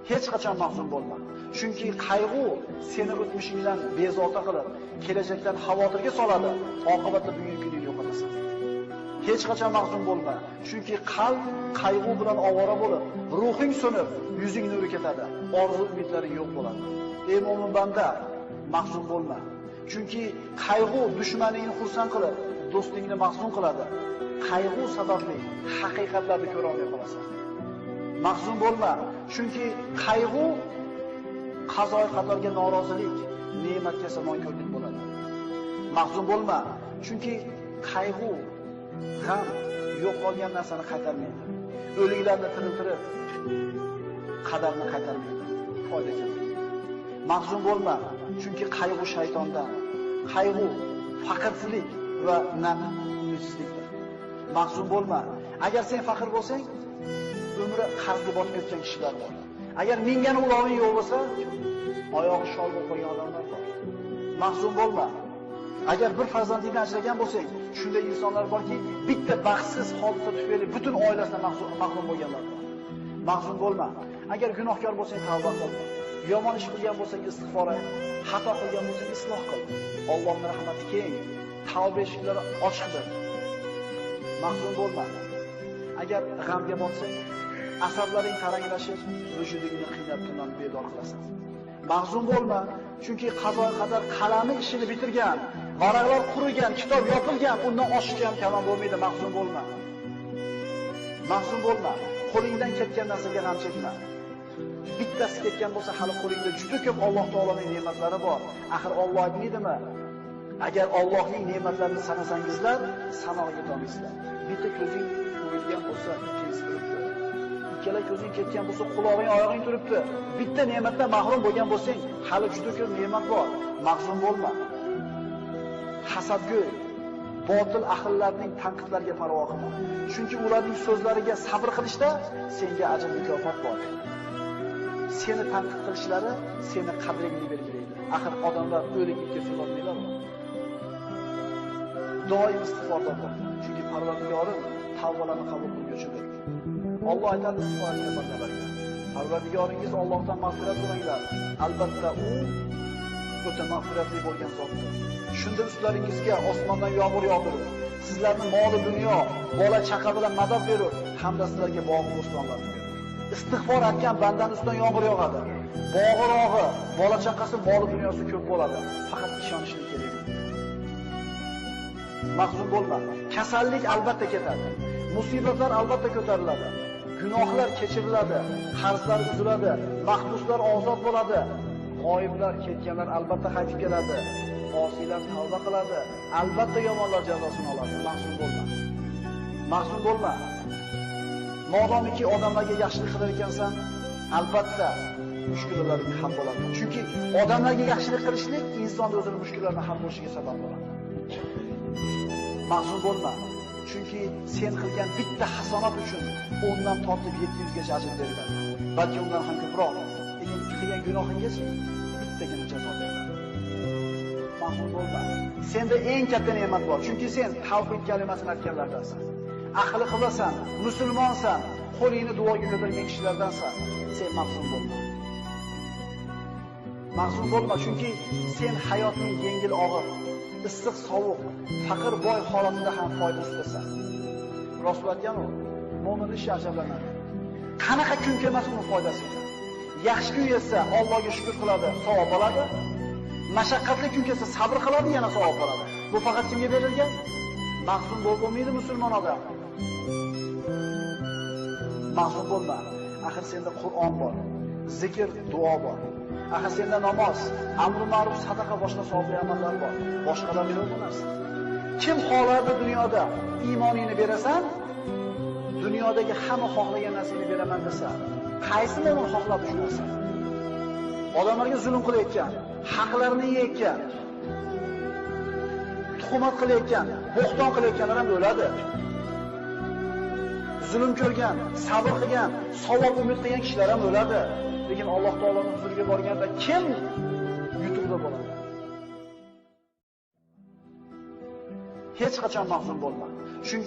Hech qachon mahzun bo'lma. Chunki qayg'u seni o'tmishingdan bezovta qilib, kelajakdan xavotirga soladi, oqibatda bugungi kuningni yo'qotasan. Hech qachon mahzun bo'lma. Chunki qalb qayg'u bilan ovora bo'lib, ruhing so'nib, yuzing nuri ketadi, orzu umidlaring yo'q bo'ladi. Ey mo'min banda, mahzun bo'lma. Chunki qayg'u dushmaningni xursand qilib, do'stingni mahzun qiladi. Qayg'u sababli haqiqatlarni ko'ra olmay qolasan. Mahzun bo'lma, chunki qayg'u qazo qadarga norozilik, ne'matga esa nonko'rlik bo'ladi. Mahzun bo'lma, chunki qayg'u, g'am yo'qolgan narsani qaytarmaydi. O'liklarni tiriltirib, qadarni qaytarmaydi. Foyda kelmaydi. Mahzun bo'lma, chunki qayg'u shaytondan, qayg'u faqirchilik va umidsizlikdir. Mahzun bo'lma. Agar sen faqir bo'lsang, umri qarzga botib ketgan kishilar bor. Agar mingan uloving yo'q bo'lsa, oyog'i shol bo'lib qolgan odamlar bor. Mahzun bo'lma. Agar bir farzandingdan ajragan bo'lsang, shunday insonlar borki, bitta baxtsiz hodisa tufayli butun oilasidan mahrum bo'lganlar bor. Mahzun bo'lma. Agar gunohkor bo'lsang, tavba qil. Yomon ish qilgan bo'lsang, istig'for ayt. Xato qilgan bo'lsang, isloh qil. Allohning rahmati keng, tavba eshiklari ochiqdir. Mahzun bo'lma. Agar g'amga botsang, asablaring taranglashib, vujudingni qiynab tuman bedor qilasan. Mahzun bo'lma, chunki qazo qadar qalami ishini bitirgan, varaqlar qurigan, kitob yopilgan, undan oshiqcha ham kalom bo'lmaydi. Mahzun bo'lma. Mahzun bo'lma. Qo'lingdan ketgan narsaga g'am chekma. Bittasi ketgan bo'lsa, hali qo'lingda juda ko'p Alloh taoloning ne'matlari bor. Axir Alloh aytmaydimi? Agar Allohning ne'matlarini sanasangizlar, sanog'iga yetolmaysizlar. Bitta ko'zing o'yilgan bo'lsa, ikkinchisi turibdi. Ikkala ko'zing ketgan bo'lsa, qulog'ing, oyog'ing turibdi. Bitta ne'matdan mahrum bo'lgan bo'lsang, hali juda ko'p ne'mat bor. Mahzun bo'lma. Hasadgo'y, botil ahillarning tanqidlariga parvo qilma. Chunki ularning so'zlariga sabr qilishda senga ajr mukofot bor. Seni tanqid qilishlari seni qadringni belgilaydi. Axir odamlar o'lik itga so'zolmaylar. Doim istig'forda bo'l. Chunki Parvardigorim tavbalarni qabul qilguvchidir. Alloh aytadi istig'for qilgan bandalarga: Parvardigoringiz Allohdan mag'firat so'ranglar. Albatta u o'ta mag'firatli bo'lgan zotdir. Shunda ustlaringizga osmondan yomg'ir yog'dirib, sizlarni moli dunyo, bola chaqa bilan madad berur, hamda sizlarga bog' bo'stonlarni berur. Istig'for etgan bandaning ustidan yomg'ir yog'adi. Bog'i-rog'i, bola chaqasi, moli dunyosi ko'p bo'ladi. Faqat ishonishlik kerak. Mahzun bo'lma. Kasallik albatta ketadi. Musibatlar albatta ko'tariladi. Gunohlar kechiriladi, qarzlar uziladi, mahbuslar ozod bo'ladi. G'oyiblar, ketganlar albatta qaytib keladi. Osiylar tavba qiladi. Albatta yomonlar jazosini oladi. Mahzun bo'lma. Mahzun bo'lma. Modomiki odamlarga yaxshilik qilar ekansan, albatta mushkularing hal bo'ladi. Chunki odamlarga yaxshilik qilishlik inson o'zini mushkullarini hal bo'lishiga sabab bo'ladi. Mahzun bo'lma. Chunki sen qilgan bitta hasonat uchun 10 dan tortib 700 gacha ajr beriladi. Balki undan ham ko'proq. Lekin qilgan gunohingiz bittagina jazo beriladi. Mahzun bo'lma. Senda eng katta ne'mat bor. Chunki sen tavhid kalimasini aytganlardansan. Ahli qilasan, musulmonsan, qo'lingni duoga ko'targan kishilardansan. Sen mahzun bo'lma. Mahzun bo'lma, chunki sen hayotning yengil og'ir, issiq sovuq, faqir boy holatida ham foyda istasan. Rasul aytgan u, mo'min ishi ajablanadi. Qanaqa kun kelmasin uni foydasi. Yaxshi kun kelsa Allohga shukr qiladi, savob oladi. Mashaqqatli kun kelsa sabr qiladi, yana savob oladi. Bu faqat kimga berilgan? Mahzun bo'lmaydi musulmon odam. Mahzun bo'lma. Axir senda Qur'on bor, zikr, duo bor. Axir senda namoz, amr ma'ruf, sadaqa boshqa savobli amallar bor. Boshqalar yo'q bu narsa. Kim xohlardi dunyoda iymoningni berasan, dunyodagi hamma xohlagan narsani beraman desa, qaysi mo'min xohlab shu narsani? Odamlarga zulm qilayotgan, haqlarini yeyotgan, tuhmat qilayotgan, bo'xton qilayotganlar ham o'ladi. Zulm ko'rgan, sabr qilgan, savob umid qilgan kishilar ham o'ladi. Lekin Alloh taoloning huzuriga borganda kim yutuqda bo'ladi? Hech qachon mahzun bo'lma. Chunki